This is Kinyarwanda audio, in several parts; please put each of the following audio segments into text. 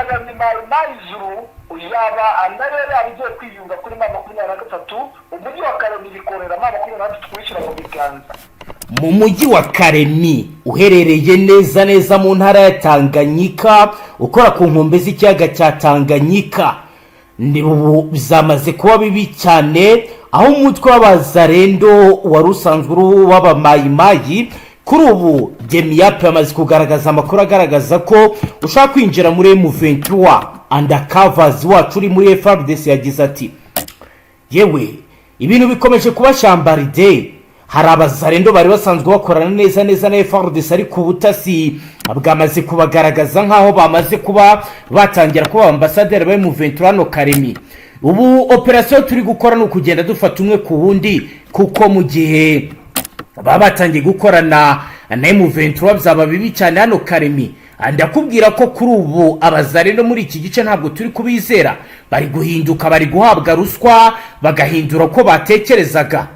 Ni Mayi Mayi Zuru yaba nayo yaba igiye kwiyunga kuri M23. Umujyi wa Karemi bikorera M23 kuwishyira mu biganza. Mu mujyi wa Karemi, uherereye neza neza mu ntara ya Tanganyika, ukora ku nkombe z'ikiyaga cya Tanganyika, ni ubu byamaze kuba bibi cyane, aho umutwe w'Abazarendo wari usanzwe uri uw'Abamayimayi, kuri ubu Demiap yamaze kugaragaza amakuru agaragaza ko ushaka kwinjira muri M23. Undercovers wacu uri muri FARDC yagize ati: "Yewe, ibintu bikomeje kuba shambaride. Hari Abazarendo bari basanzwe bakorana neza neza na FARDC, ariko ubutasi bwamaze kubagaragaza nk'aho bamaze kuba batangira kuba ambasaderi ba M23 hano Karemi. Ubu operasiyo turi gukora ni ukugenda dufata umwe ku wundi, kuko mu gihe baba batangiye gukorana na M23 byaba bibi cyane hano Karemi. Ndakubwira ko kuri ubu Abazarendo muri iki gice ntabwo turi kubizera, bari guhinduka, bari guhabwa ruswa bagahindura uko batekerezaga."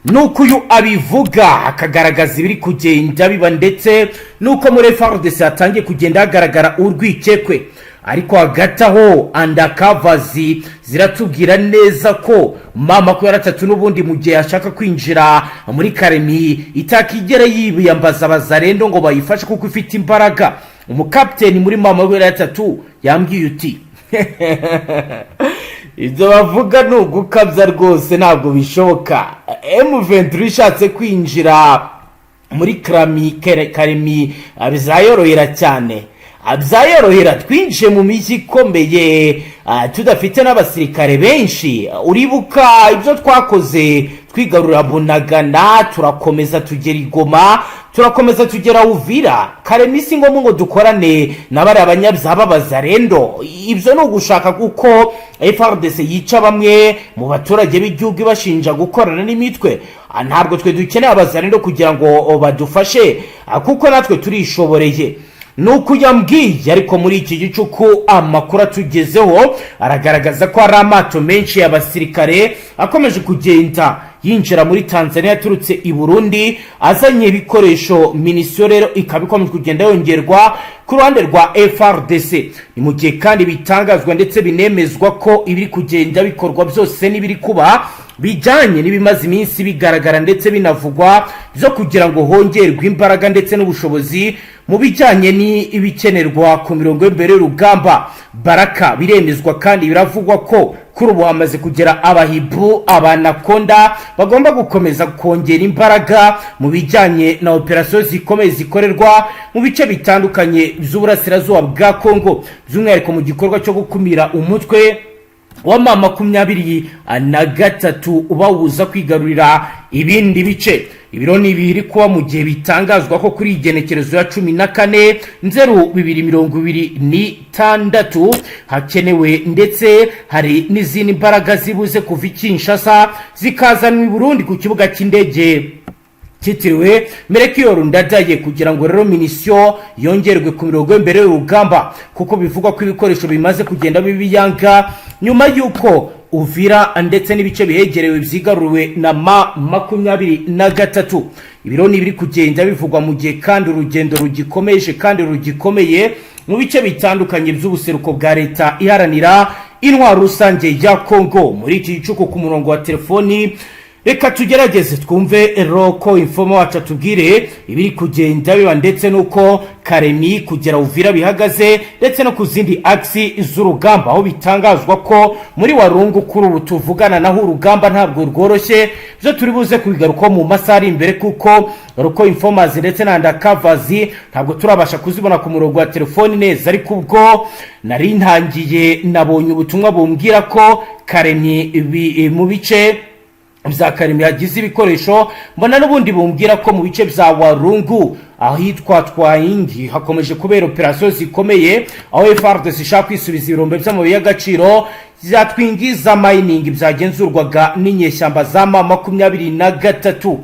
Nuko uyu abivuga, akagaragaza ibiri kugenda biba, ndetse nuko muri FARDC hatangiye kugenda hagaragara urwikekwe. Ariko hagati aho undercovers ziratubwira neza ko M23 n'ubundi mu gihe ashaka kwinjira muri Karemi itakigera yiyambaza Abazarendo ngo bayifashe, kuko ifite imbaraga. Umukapiteni muri M23 yambwiye uti: "Ibyo bavuga ni ugukabya rwose, ntabwo bishoboka. M23 ishatse kwinjira muri Karemi bizayorohera cyane, byayorohera. Twinjiye mu mijyi ikomeye tudafite n'abasirikare benshi. Uribuka ibyo twakoze twigarurira Bunagana, turakomeza tugera i Goma, turakomeza tugera Uvira. Karemi si ngombwa ngo dukorane na bariya banyabyaha b'Abazarendo. Ibyo ni ugushaka kuko FARDC yica bamwe mu baturage b'igihugu ibashinja gukorana n'imitwe. Ntabwo twe dukeneye Abazarendo kugira ngo badufashe, kuko natwe turishoboreye." Nuko yambwiye. Ariko muri iki gicuku amakuru atugezeho aragaragaza ko hari amato menshi y'abasirikare akomeje kugenda yinjira muri Tanzania aturutse i Burundi azanye ibikoresho. Munition rero ikaba ikomeje kugenda yongerwa ku ruhande rwa FARDC. Ni mu gihe kandi bitangazwa ndetse binemezwa ko ibiri kugenda bikorwa byose n'ibiri kuba bijyanye n'ibimaze iminsi bigaragara ndetse binavugwa byo kugira ngo hongerwe imbaraga ndetse n'ubushobozi mu bijyanye n'ibikenerwa ku mirongo y'imbere y'urugamba. Baraka biremezwa kandi biravugwa ko kuri ubu hamaze kugera Abahibu, Abanakonda bagomba gukomeza kongera imbaraga mu bijyanye na operasiyo zikomeye zikorerwa mu bice bitandukanye by'uburasirazuba bwa Kongo, by'umwihariko mu gikorwa cyo gukumira umutwe wa M23 ubawuza kwigarurira ibindi bice. Ibiro ni biri kuba mu gihe bitangazwa ko kuri igenekerezo ya 14 Nzeri 2026 hakenewe ndetse hari n'izindi mbaraga zibuze kuva i Kinshasa zikazanwa i Burundi ku kibuga cy'indege cyitiriwe Melchior Ndadaye, kugira ngo rero munition yongerwe ku mirongo y'imbere y'urugamba, kuko bivugwa ko ibikoresho bimaze kugenda bibiyanga nyuma y'uko Uvira ndetse n'ibice bihegerewe byigaruriwe na M23. Ibiro ni ibiri kugenda bivugwa mu gihe kandi urugendo rugikomeje kandi rugikomeye mu bice bitandukanye by'ubuseruko bwa Leta Iharanira Intwaro Rusange ya Kongo. Muri iki gicuku ku murongo wa telefoni reka tugerageze twumve local informer wacu atubwire ibiri kugenda biba, ndetse n'uko Karemi kugera Uvira bihagaze, ndetse no ku zindi axes z'urugamba, aho bitangazwa ko muri Warungu kuri ubu tuvugana naho urugamba ntabwo rworoshye. Byo turi buze kubigarukaho mu masaha ari imbere, kuko local informers ndetse na undercovers ntabwo turabasha kuzibona ku murongo wa telefoni neza. Ariko ubwo nari ntangiye nabonye ubutumwa bumbwira ko Karemi mu bice bya Karemi hagize ibikoresho, mbona n'ubundi bumbwira ko mu bice bya Warungu ahitwa Twayingi hakomeje kubera operasiyo zikomeye, aho FARDC ishaka kwisubiza ibirombe by'amabuye y'agaciro bya Twingiza Mining byagenzurwaga n'inyeshyamba za M23.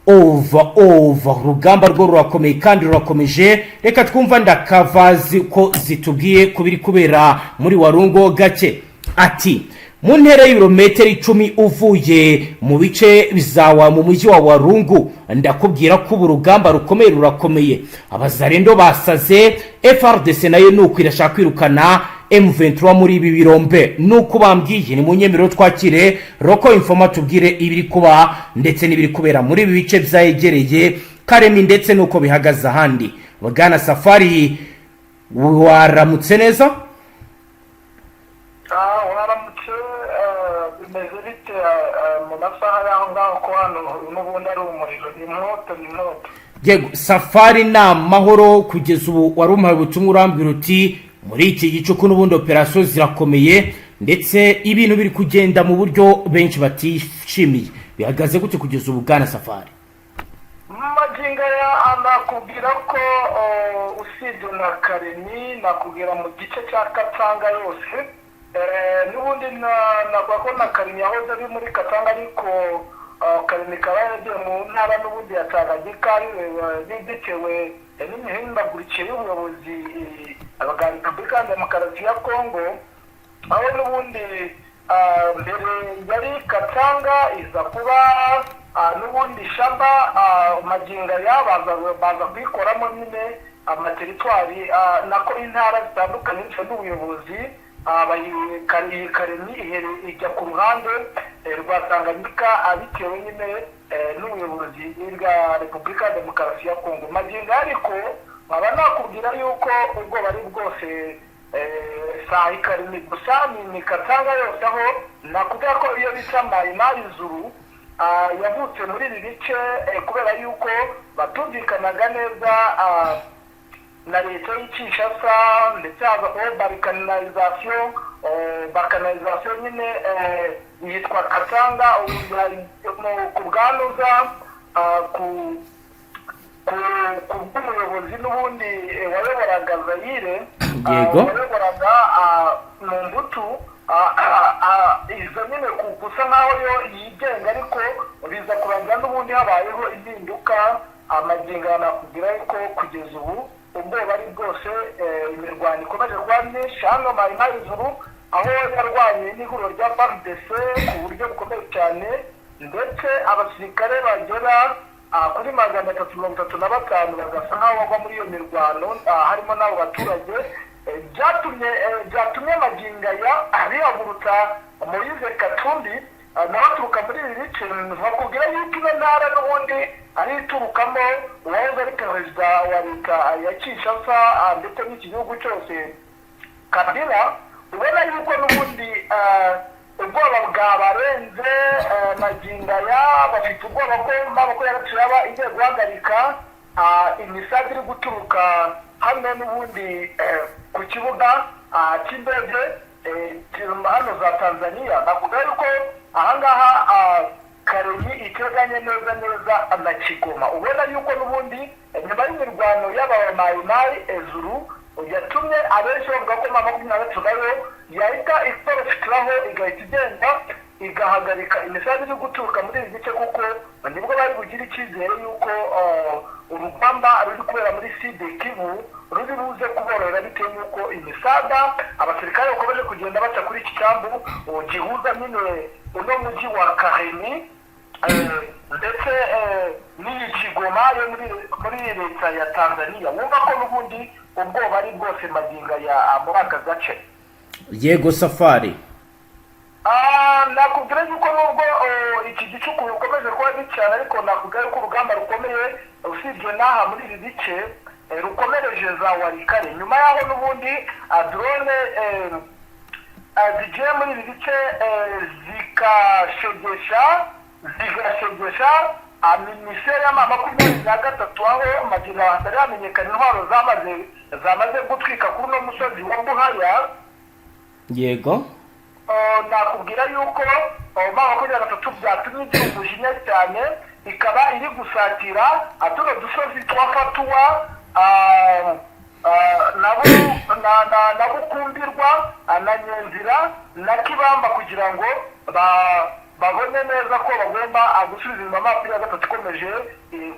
Ova ova, urugamba rwo rurakomeye kandi rurakomeje. Reka twumva undercovers ko zitubwiye ku biri kubera muri Warungu gake. Ati: "Mu ntera y'ibirometero 10 uvuye mu bice bizawa mu mujyi wa Warungu, ndakubwira ko ubu urugamba rukomeye, rurakomeye. Abazarendo basaze. FARDC nayo ni uko irashaka kwirukana M23 muri ibi birombe, nuko bambwiye. Ni mu nyemerero twakire local informer, tubwire ibiri kuba ndetse n'ibiri kubera muri ibi bice byayegereye Karemi ndetse n'uko bihagaze ahandi. Bwana Safari, waramutse neza? Waramutse. Bimeze bite mu masaha y'aho ngaho, ko hano n'ubundi ari umuriro, ni moto, ni moto? Yego Safari, ni amahoro kugeza ubu. Wari umpaye ubutumwa urambwira uti muri iki gicuku n'ubundi operasiyo zirakomeye, ndetse ibintu biri kugenda mu buryo benshi batishimiye. Bihagaze gute kugeza ubu, bwana Safari? Magingo aya nakubwira ko usibye na Karemi, nakubwira mu gice cya Katanga yose. N'ubundi navuga ko na Karemi yahoze ari muri Katanga, ariko Karemi ikaba yaragiye mu ntara n'ubundi ya Tanganyika bitewe n'imihindagurikire y'ubuyobozi bwa Repubulika ya Demokarasi ya Kongo, aho n'ubundi mbere yari Katanga iza kuba n'ubundi Shaba. Magingo aya baza kuyikoramo nyine amateritwari, nako intara zitandukanye bitewe n'ubuyobozi. Iyi Karemi ijya ku ruhande rwa Tanganyika bitewe nyine n'ubuyobozi bwa Repubulika ya Demokarasi ya Kongo. Magingo ariko nkaba nakubwira yuko ubwoba ari bwose, saa Ikaremi gusa, ni Katanga yose, aho nakubwira ko iyo bita Mayimayi Zuru yavutse muri ibi bice kubera yuko batumvikanaga neza na leta y'i Kinshasa, ndetse haza kubaho balkanisation. Balkanisation nyine yitwa Katanga ku bwanuza ku bw'umuyobozi n'ubundi wayoboraga Zayire, wayoboraga mu mbutu, izo nyine gusa nkaho yo yigenga, ariko biza kurangira n'ubundi habayeho impinduka. Amagingo nakubwira yuko kugeza ubu ubwoba ari bwose, imirwano ikomeje kuba myinshi hano Mayimayi Zuru, aho yarwanye n'ihuriro rya FARDC ku buryo bukomeye cyane, ndetse abasirikare bagera kuri 335 bagasa nk'aho bagwa muri iyo mirwano, harimo n'abo baturage. Byatumye magingo aya bihagurutsa Moise Katumbi, nawe aturuka muri ibi bice. Bakubwira yuko ino ntara n'ubundi ari iturukamo uwahoze ari perezida wa leta ya Kinshasa ndetse n'iki gihugu cyose, Kabila. Ubona yuko n'ubundi ubwoba bwabarenze. Magingo aya bafite ubwoba ko maboko yacu yaba igiye guhagarika imisaga iri guturuka hano n'ubundi ku kibuga cy'indege hano za Tanzania. Navuga yuko ahangaha Karenyi iteganye neza neza na Kigoma. Ubona yuko n'ubundi nyuma y'imirwano y'aba Mayimayi Ezuru yatumye abenshi bavuga ko M23 nayo yahita iporofitiraho, igahita igenda igahagarika imisanzu iri guturuka muri ibi bice, kuko nibwo bari bugire icyizere yuko urugamba ruri kubera muri Sud Kivu ruri buze kuborohera, bitewe n'uko imisada abasirikare bakomeje kugenda baca kuri iki cyambu gihuza nyine uno mujyi wa Kahemi ndetse n'iyi Kigoma yo muri leta ya Tanzania. Wumva ko n'ubundi ubwoba ari bwose magingo ya muri aka gace. Yego Safari. Nakubwira yuko nubwo iki gicuku bikomeje kuba gicana, ariko nakubwira yuko urugamba rukomeye usibye n'aha muri ibi bice rukomereje za Warikare, nyuma y'aho n'ubundi drone zigiye muri ibi bice zigashegesha minisiteri y'M23, aho magingo hatari hamenyekana intwaro zamaze gutwika kuri uno musozi wa Buhaya. Nakubwira yuko M23 byatumye igira umujinya cyane, ikaba iri gusatira tuno dusozi twa Fatuwa na Bukumbirwa na Nyenzira na Kibamba, kugira ngo babone neza ko bagomba gusubiza inyuma M23 ikomeje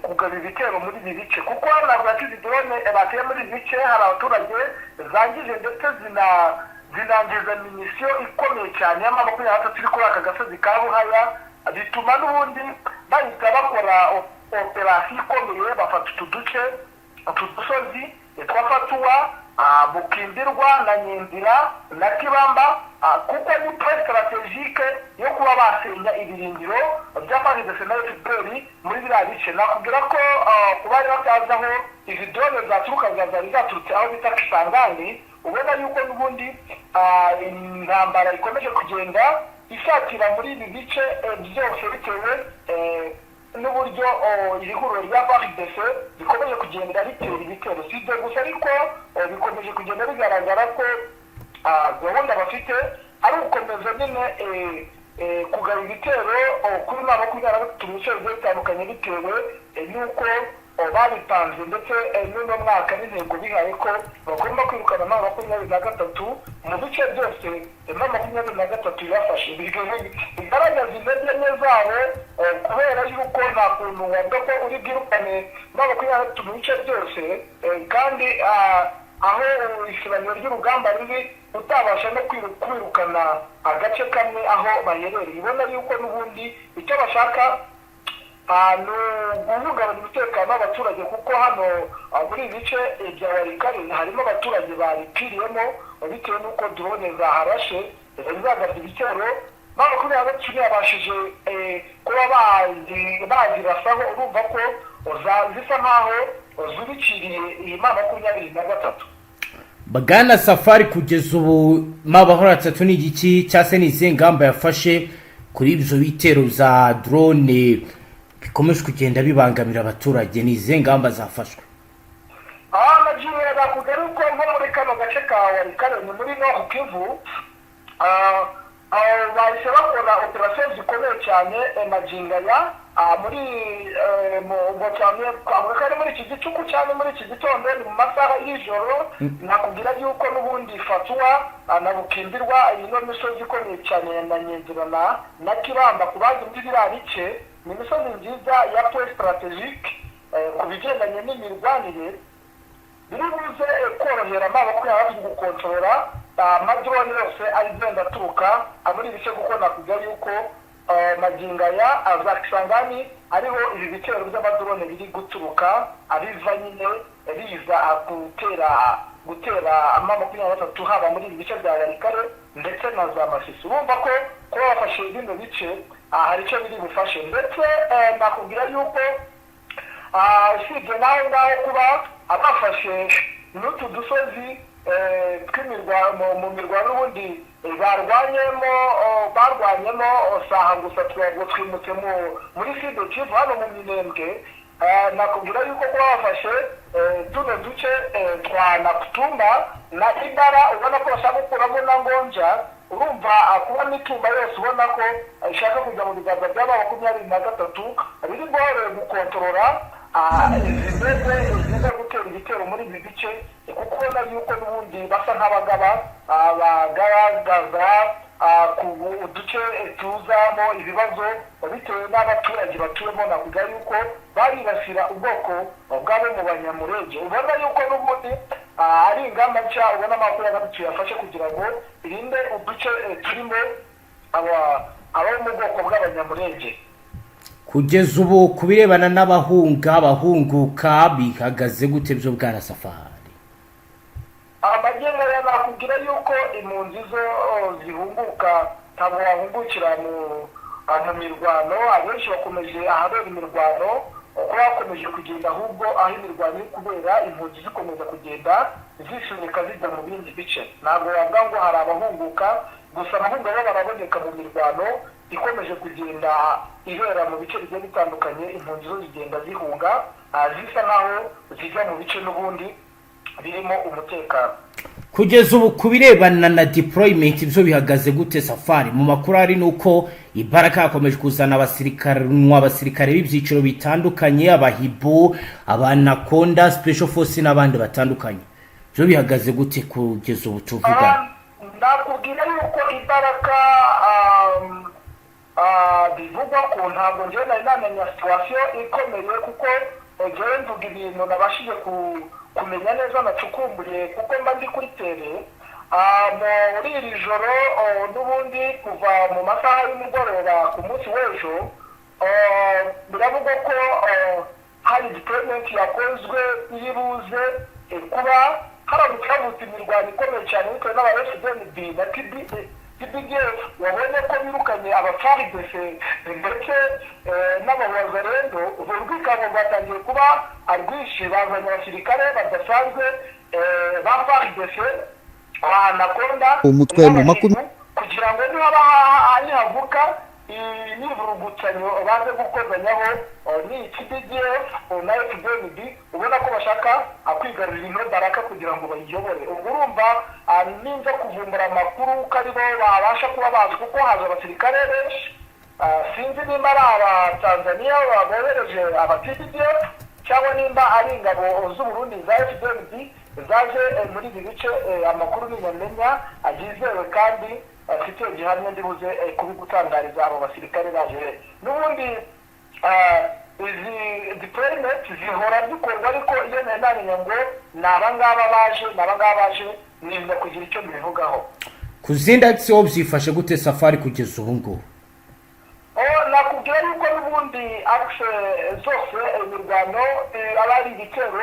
kugaba ibitero muri ibi bice, kuko ntabwo yakize drone bateye muri ibi bice hari abaturage zangije, ndetse zinangiza minisiyo ikomeye cyane y'M23 iri kuri aka gasozi ka Buhaya, bituma n'ubundi bahita bakora operasiyo ikomeye, bafata utu duce, utu dusozi. twa Fatuwa, Bukimbirwa na Nyinzira na Kibamba, kuko ni point stratégique yo kuba basenya ibirindiro bya FARDC na FPR muri biriya bice. Nakubwira ko ku bari batazi aho izi drone zaturuka, zari zaturutse aho bita Kisangani. Ubona yuko n'ubundi intambara ikomeje kugenda isatira muri ibi bice byose, bitewe n'uburyo iri huriro rya FARDC rikomeje kugenda ritera ibitero. Si ibyo gusa ariko, bikomeje kugenda bigaragara ko gahunda bafite ari ugukomeza nyine kugaba ibitero kuri M23 mu bice bigiye bitandukanye, bitewe n'uko babipanze, ndetse n'uno mwaka n'intego bihaye ko bagomba kwirukana M23 mu bice byose M23 yafashe. Bigaragaza intege nke zabo, kubera yuko nta kuntu wavuga ko uri bwirukane M23 mu bice byose, kandi aho isibaniro ry'urugamba riri utabasha no kwirukana agace kamwe aho baherereye. Ubona yuko n'ubundi icyo bashaka ni uguhungabanya umutekano w'abaturage, kuko hano muri ibi bice bya Walikale harimo abaturage babipfiriyemo bitewe n'uko drone zaharashe, zari zagabye ibitero. M23 ntiyabashije kuba bazirasaho. Urumva ko zisa nkaho zubikiriye iyi M23. Bwana Safari, kugeza ubu M23 ni igiki cyangwa se ni izihe ngamba yafashe kuri ibyo bitero bya drone bikomeje kugenda bibangamira abaturage? Ni izihe ngamba zafashwe? Nagiye nakubwira yuko nko muri kano gace ka Walikale, ni muri Nord Kivu, bahise bakora operasiyo zikomeye cyane. Magingo aya muri ubwo cyane twavuga ko ari muri iki gicuku cyane, muri iki gitondo, ni mu masaha y'ijoro. Nakubwira yuko n'ubundi Fatuwa na Bukimbirwa, ino misozi ikomeye cyane, na Nyenzira na Kibamba, ku bazi muri biriya bice, ni imisozi nziza ya point stratégique ku bigendanye n'imirwanire. Biri buze korohera M23 gukontorora amadrone yose agenda aturuka muri ibi bice, kuko nakubwira yuko magingo aya za Kisangani ariho ibi bitero by'amadrone biri guturuka, abiva nyine biza gutera M23, haba muri ibi bice bya Walikale ndetse na za Masisi. Urumva ko kuba bafashe bino bice hari icyo biri bufashe. Ndetse nakubwira yuko usibye naho ngaho, kuba abafashe n'utu dusozi mu mirwano n'ubundi barwanyemo saha gusa, twago twimutse muri Sud Kivu, hano mu Minembwe. Nakubwira yuko kuba bafashe tuno duce twa Nakutumba na Ibara, ubona ko bashaka gukuramo na Ngonja. Urumva kuba Mitumba yose ubona ko ishaka kujya mu biganza by'aba 23, biri bworohe gukontorora izi ndege ziza gutera ibitero muri ibi bice, kuko ubona yuko n'ubundi basa nk'abagaba bagaragaza ku uduce tuzamo ibibazo bitewe n'abaturage batuyemo. Navuga yuko baribasira ubwoko bw'abo mu Banyamurenge. Ubona yuko n'ubundi ari ingamba nshya ubona M23 yafashe kugira ngo irinde uduce turimo abo mu bwoko bw'Abanyamurenge. Kugeza ubu, ku birebana n'abahunga, abahunguka, bihagaze gute byo, bwana Safari? Amagenga nakubwira yuko impunzi zo zihunguka ntabwo bahungukira mu mirwano. Abenshi bakomeje ahabera imirwano, kuko bakomeje kugenda ahubwo aho imirwano iri kubera, impunzi zikomeza kugenda zisunika zijya mu bindi bice. Ntabwo wavuga ngo hari abahunguka gusa, abahunga bo baraboneka mu mirwano ikomeje kugenda ibera mu bice bigiye bitandukanye. Impunzi zo zigenda zihunga, zisa nkaho zijya mu bice n'ubundi birimo umutekano. Kugeza ubu, ku birebana na deployment byo bihagaze gute, Safari? Mu makuru ari nuko Ibaraka yakomeje kuzana abasirikare b'ibyiciro bitandukanye, abahibu, abanakonda, special force n'abandi batandukanye. Byo bihagaze gute kugeza ubu tuvugana? Nakubwira yuko Ibaraka bivugwa ko, ntabwo njyewe nari namenya situation ikomeye, kuko njyewe mvuga ibintu nabashije kumenya neza, nacukumburiye, kuko mba ndi kuri terrain. Muri iri joro n'ubundi kuva mu masaha y'umugoroba ku munsi w'ejo, biravugwa ko hari deployment yakozwe iri buze. kuba haramutse havutse imirwano ikomeye cyane bitewe n'aba FDNB na TBDF, wabonye ko birukanye aba FARDC ndetse n'abawazalendo. Urwo rwikango rwatangiye kuba rwinshi, bazanye abasirikare badasanzwe ba FARDC ba Anaconda Umutwe mu kugira ngo nihaba nihavuka imyivurugutanyo baze gukozanyaho ni TBDF na FDNB, ubona ko bashaka kwigarurira ino Baraka kugira ngo bayiyobore. Ubwo urumva ninza kuvumbura amakuru ko aribo babasha kuba bazi, kuko haza abasirikare benshi. Sinzi nimba ari aba Tanzania bohereje aba TBDF cyangwa nimba ari ingabo z'Uburundi za FDNB zaje muri ibi bice. Amakuru ninyamenya yizewe kandi afite gihamya, ndibuze kubigutangariza. Abo basirikare baje n'ubundi, izi deployment zihora zikorwa, ariko iyo nari namenya ngo ni abangaba baje, ni abangaba baje, nirinda kugira icyo mbivugaho. Ku zindi akisiyo byifashe gute, Safari, kugeza ubu ngubu? Nakubwira yuko n'ubundi axe zose imirwano aba ari ibitero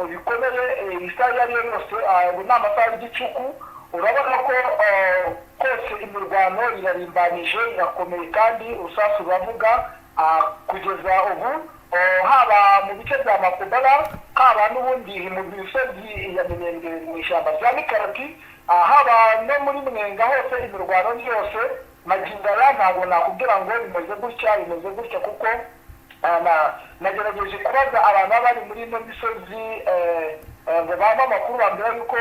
bikomeye isaha iyo ari yo yose. Ubu ni amasaha y'igicuku, urabona ko kose imirwano irarimbanije, irakomeye kandi urusasu ruravuga kugeza ubu, haba mu bice bya Makobara, haba n'ubundi mu misozi ya Minembwe, mu ishyamba rya Mikarati, haba no muri Mwenga, hose imirwano ni yose. Magingo aya ntabwo nakubwira ngo bimeze gutya, bimeze gutya, kuko nagerageje kubaza abantu baba bari muri ino misozi ngo bampe amakuru, bambwira yuko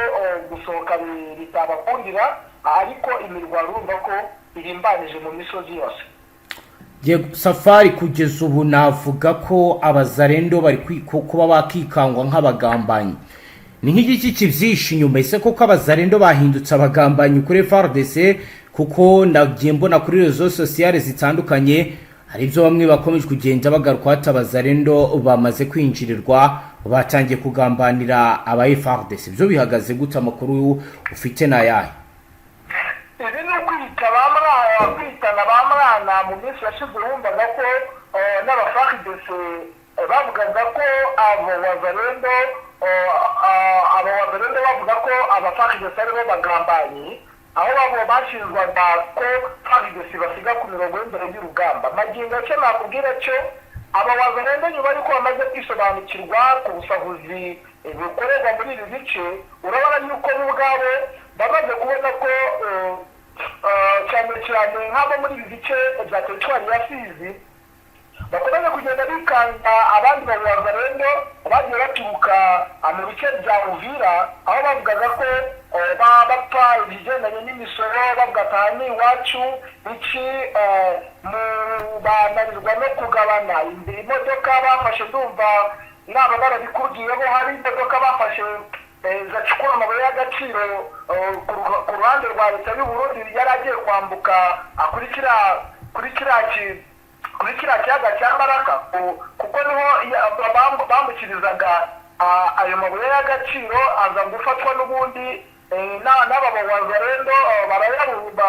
gusohoka bitabakundira, ariko imirwano urumva ko irimbanije mu misozi yose. Yego Safari, kugeza ubu navuga ko abazarendo bari kuba bakikangwa nk'abagambanyi. Ni nk'igiki kibyishe inyuma? Ese koko abazarendo bahindutse abagambanyi kuri FARDC? Kuko nagiye mbona kuri réseaux sociaux zitandukanye hari ibyo bamwe bakomeje kugenda bagaruka hati abazarendo bamaze kwinjirirwa, batangiye kugambanira aba FARDC. Ibyo bihagaze gute? Amakuru ufite ni ayahe? Ibi ni ukwita ba mwana, kwitana ba mwana. Mu minsi yashize wumvaga ko n'aba FARDC bavugaga ko abo wazarendo, abo wazarendo bavuga ko aba FARDC aribo bagambanyi, aho babo bashinjwaga ko FARDC basiga ku mirongo y'imbere y'urugamba. Magingo icyo nakubwira cyo, aba wazarendo nyuma y'uko bamaze kwisobanukirwa ku busahuzi bukorerwa muri ibi bice, urabona yuko bo ubwabo bamaze kubona ko cyane cyane nk'abo muri ibi bice bya teritwari ya Fizi bakomeje kugenda bikanga abandi bawazarendo bagiye baturuka mu bice bya Uvira, aho bavugaga ko baba bapfa ibigendanye n'imisoro, bavuga ati aha ni iwacu iki, bananirwa no kugabana imodoka bafashe. Ndumva naba narabikubwiyeho, hari imodoka bafashe zacukura amabuye y'agaciro ku ruhande rwa leta y'u Burundi, yari agiye kwambuka kuri kiriya kiyaga cya Baraka, kuko niho bambukirizaga ayo mabuye y'agaciro, aza gufatwa n'ubundi n'aba bawazarendo,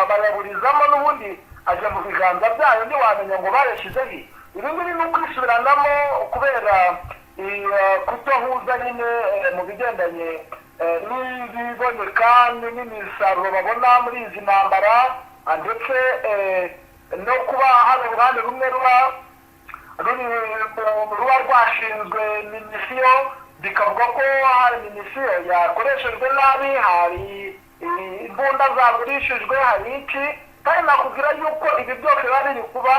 bayaburizamo, n'ubundi ajya mu biganza byayo, ntiwamenya ngo bayashyizeho. Ibi ngibi ni ukwisubiranamo kubera kudahuza nyine mu bigendanye n'ibiboneka n'imisaruro babona muri izi ntambara, ndetse no kuba hari uruhande rumwe ruba ruri ruba rwashinzwe munition, bikavuga ko hari munition yakoreshejwe nabi, hari imbunda zagurishijwe, hari iki. Kandi nakubwira yuko ibi byose biba biri kuba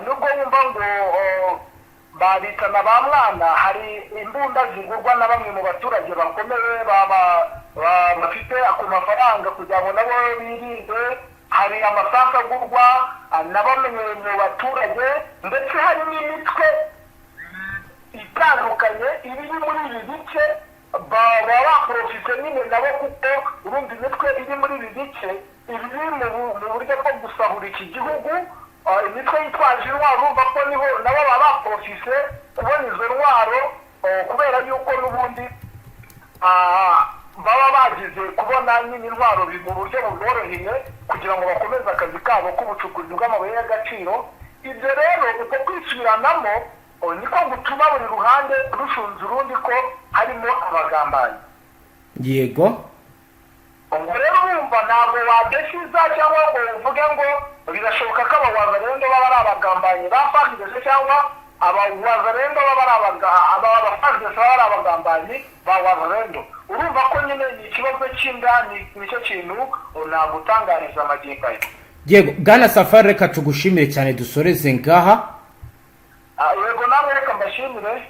nubwo wumva ngo babitana ba mwana, hari imbunda zigurwa na bamwe mu baturage bakomeye bafite ku mafaranga kugira ngo nabo birinde, hari amasasu agurwa na bamwe mu baturage, ndetse hari n'imitwe itandukanye iri muri ibi bice baba baporofite nyine nabo, kuko urumva imitwe iri muri ibi bice ibi mu buryo bwo gusahura iki gihugu, imitwe yitwaje intwaro, urumva ko niho nabo baba baporofise kubona izo ntwaro, kubera yuko n'ubundi baba bagize kubona nyine intwaro mu buryo buboroheye kugira ngo bakomeze akazi kabo k'ubucukuzi bw'amabuye y'agaciro. Ibyo rero, uko kwisubiranamo niko gutuma buri ruhande rushunze urundi ko harimo abagambanyi. Yego. Ubwo rero urumva ntabwo wadesiza cyangwa ngo uvuge ngo birashoboka ko abawazalendo baba ari abagambanyi ba FARDC cyangwa abawazalendo baba ari aba FARDC baba ari abagambanyi ba wazalendo. Urumva ko nyine ni ikibazo cy'inda, nicyo kintu nagutangariza amagingo ayo. Yego, bwana Safari, reka tugushimire cyane, dusoreze ngaha. Ah, yego, namwe reka mbashimire.